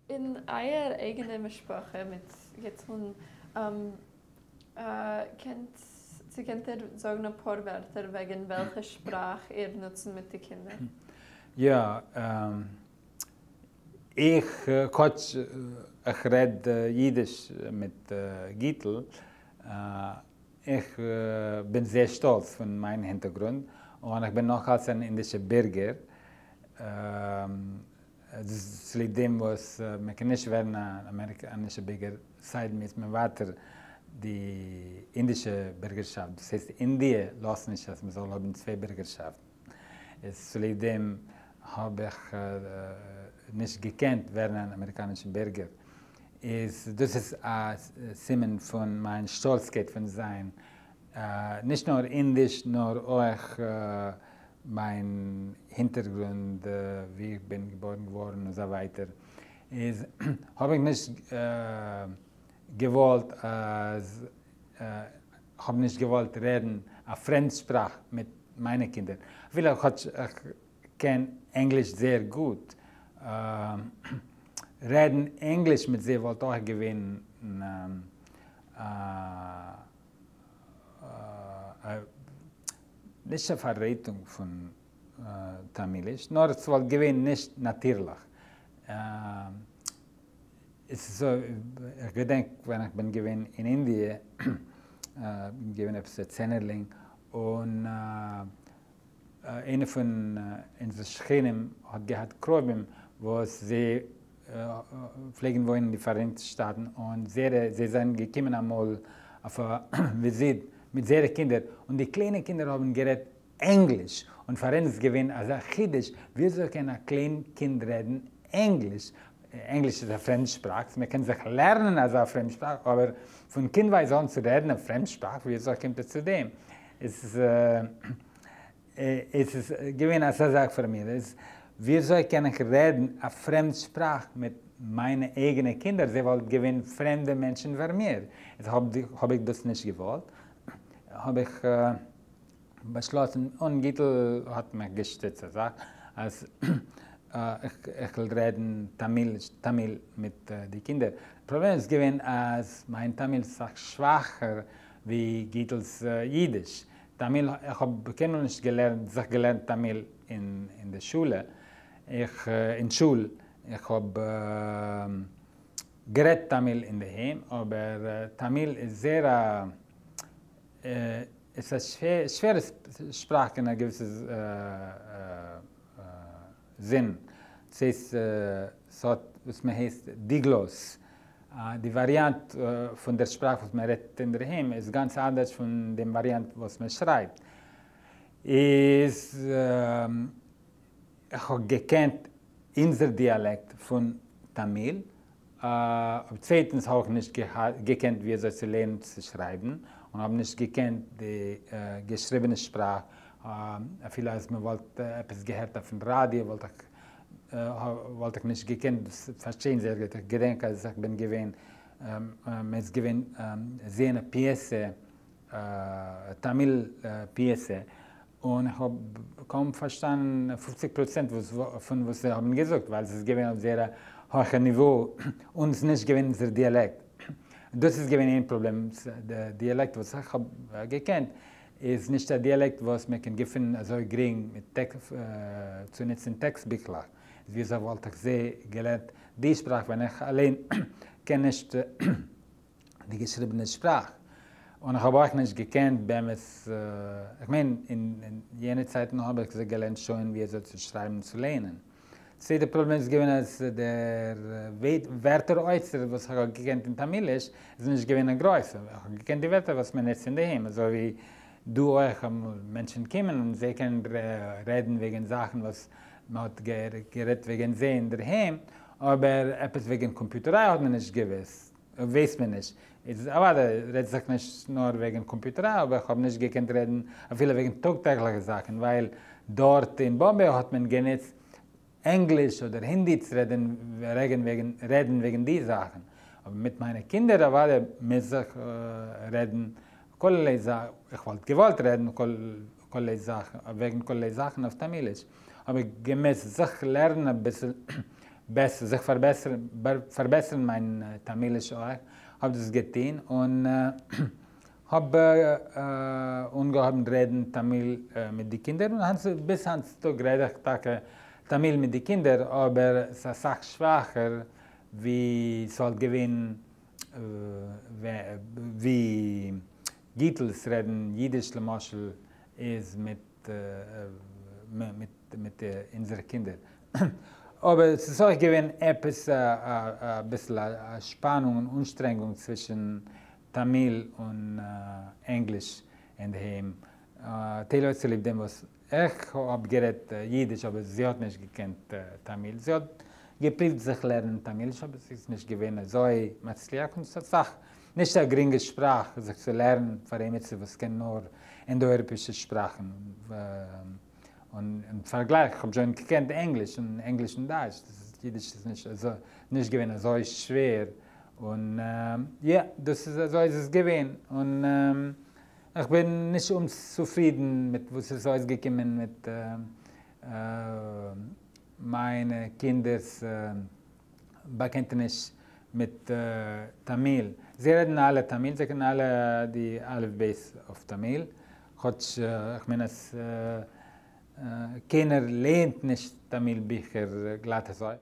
אין אײַער אייגענער משפּחה מיט גיטלען, קענט, צי קענט איר זאָגן אַ פּאָר ווערטער וועגן וועלכע שפּראַך איר נוצן מיט די קינדער? יא, איך, כאָטש איך רעד ייִדיש מיט גיטל, איך בין זייער שטאָלץ פֿון מײַן הינטערגרונט און איך בין נאָך אַלץ אַן אינדישער בירגער. צוליב דעם וואס מען קען נישט ווערן אן אמעריקאנישע בירגער סיידן מען איז מוותר די אינדישע בירגערשאפט, דאס הייסט אינדיע לאזט נישט אז מען זאל האבן צוויי בירגערשאפטן, איז צוליב דעם האב איך נישט געקענט ווערן אן אמעריקאנישע בירגער, איז דאס איז א סימן פון מיין שטאלצקייט פון זיין נישט נאר אינדיש נאר אויך מיין הינטערגרונד ווי איך בין געבוירן געווארן און אזוי ווייטער איז האב איך נישט געוואלט אז כ'האב נישט געוואלט רעדן א פרעמד שפראך מיט מיינע קינדער אפילו כאטש איך קען ענגליש זייער גוט רעדן ענגליש מיט זיי וואלט אויך געווען א נישט א פאררעטונג פון טאמיליש, נאר עס וואלט געווען נישט נאטירליך. עס איז אזוי, איך געדענק ווען איך בין געווען אין אינדיע, בין געווען עפעס א צענערלינג, און איינער פון אונזערע שכנים האט געהאט קרובים וואס זיי פלעגן וואוינען אין די פאראייניגטע שטאטן, און זייערע, זיי זענען געקומען אמאל אויף א וויזיט מיט זייערע קינדער, און די קליינע קינדער האבן גערעדט ענגליש, און פאר אונז איז געווען אזא חידוש, וויאזוי קען א קליין קינד רעדן ענגליש, ענגליש איז א פרעמד שפראך, מען קען זיך לערנען אזא פרעמד שפראך, אבער פון קינדווייז אן צו רעדן א פרעמד שפראך, וויאזוי קומט עס צו דעם? עס איז געווען אזא זאך פאר מיר, איז וויאזוי קען איך רעדן א פרעמד שפראך מיט מיינע אייגענע קינדער, זיי וואלט געווען פרעמדע מענטשן פאר מיר, איז האב איך דאס נישט געוואלט, האב איך באשלאסן, און גיטל האט מיך געשטיצט אסאך, אז איך וועל רעדן טאמיל טאמיל מיט די קינדער. פראבלעם איז געווען אז מיין טאמיל איז אסאך שוואכער ווי גיטל'ס אידיש. טאמיל, איך האב קיינמאל נישט געלערנט, זיך געלערנט טאמיל אין די שולע, איך, אין שול, איך האב גערעדט טאמיל אינדערהיים, אבער טאמיל איז זייער א, עס איז א שווערע שפראך אין א געוויסע זין, ס'איז ס'האט וואס מען הייסט דיגלאס, די וואריאנט פון דער שפראך וואס מען רעדט אינדערהיים איז גאנץ אנדערש פון דעם וואריאנט וואס מען שרייבט, איז איך האב געקענט אונזער דיאלעקט פון טאמיל, צווייטנס האב איך נישט געקענט ווי אזוי צו לערנען צו שרייבן, און האב נישט געקענט די געשריבענע שפראך, אפילו אז מען וואלט עפעס געהערט אויפן ראדיא וואלט איך וואלט איך נישט געקענט דאס פארשטיין זייער גוט, איך געדענק אז איך בין געווען, מען איז געווען זעהן א פיעסע, טאמיל פיעסע, און איך האב קוים פארשטאנען 50% פון וואס זיי האבן געזאגט, ווייל עס איז געווען אויף זייער א הויכע ניווא, און עס איז נישט געווען אונזער דיאלעקט. דאס איז געווען איין פראבלעם, די דיאלעקט וואס איך האב געקענט איז נישט א דיאלעקט וואס מען קען געפינען אזוי גרינג מיט צו נוצן טעקסט ביכלעך. וויאזוי וואלט איך זיי געלערנט די שפראך ווען איך אליין קען נישט די געשריבענע שפראך, און איך האב אויך נישט געקענט באמת, איך מיין אין יענע צייטן האב איך זיך געלערנט שוין ווי אזוי צו שרייבן און צו לייענען. צווייטע פראבלעם איז געווען אז דער ווערטער אוצר וואס איך האב געקענט אין טאמיליש איז נישט געווען א גרויסע, איך האב געקענט די ווערטער וואס מען נוצט אינדערהיים, אזוי ווי דא אויך אמאל מענטשן קומען און זיי קענען רעדן וועגן זאכן וואס מען האט גערעדט וועגן זיי אינדערהיים, אבער עפעס וועגן קאמפיוטעריי האט מען נישט געוואוסט. ווייסט מען נישט. איז אוודאי רעדט זיך נישט נאר וועגן קאמפיוטעריי אבער איך האב נישט געקענט רעדן אפילו וועגן טאג טעגליכע זאכן ווייל דארט אין באמבעי האט מען גענוצט ענגליש אדער הינדי צו רעדן וועגן רעדן וועגן די זאכן. אבער מיט מיינע קינדער אוודאי מוז איך רעדן כלערליי זאכן, איך וואלט געוואלט רעדן כלערליי זאכן וועגן כלערליי זאכן אויף טאמיליש האב איך געמוזט זיך לערנען אביסל. בעסער, זיך פארבעסערן, פארבעסערן מיין טאמיליש אויך, האב דאס געטון און האב אנגעהויבן רעדן טאמיל מיט די קינדער, און היינט ביז היינט צו טאג רעד איך טאקע טאמיל מיט די קינדער, אבער ס'איז אסאך שוואכער ווי ס'וואלט געווען ווי גיטל'ס רעדן אידיש למשל איז מיט מיט אונזערע קינדער. אבער ס'איז אויך געווען עפעס אביסל א שפאנונג און אנשטרענגונג צווישן טאמיל און ענגליש אינדערהיים, טיילווייז צוליב דעם וואס איך האב גערעדט אידיש אבער זי האט נישט געקענט טאמיל, זי האט געפריווט זיך לערנען טאמיליש אבער זי איז נישט געווען אזוי מצליח און ס'איז אסאך נישט א גרינגע שפראך זיך צו לערנען פאר עמיצער וואס קען נאר אינדא-אייראפעאישע שפראכן, און אין פארגלייך איך האב שוין געקענט ענגליש און ענגליש און דייטש, אידיש איז נישט אזוי נישט געווען אזוי שווער, און יא דאס איז אזוי איז עס געווען, און איך בין נישט אומצופרידן מיט וואס עס איז אויסגעקומען מיט מיינע קינדער'ס באקענטעניש מיט טאמיל. זיי רעדן אלע טאמיל, זיי קענען אלע די אלף בית אויף טאמיל, כאטש איך מיין אז קיינער לערנט נישט טאמיל ביכער גלאט אזוי.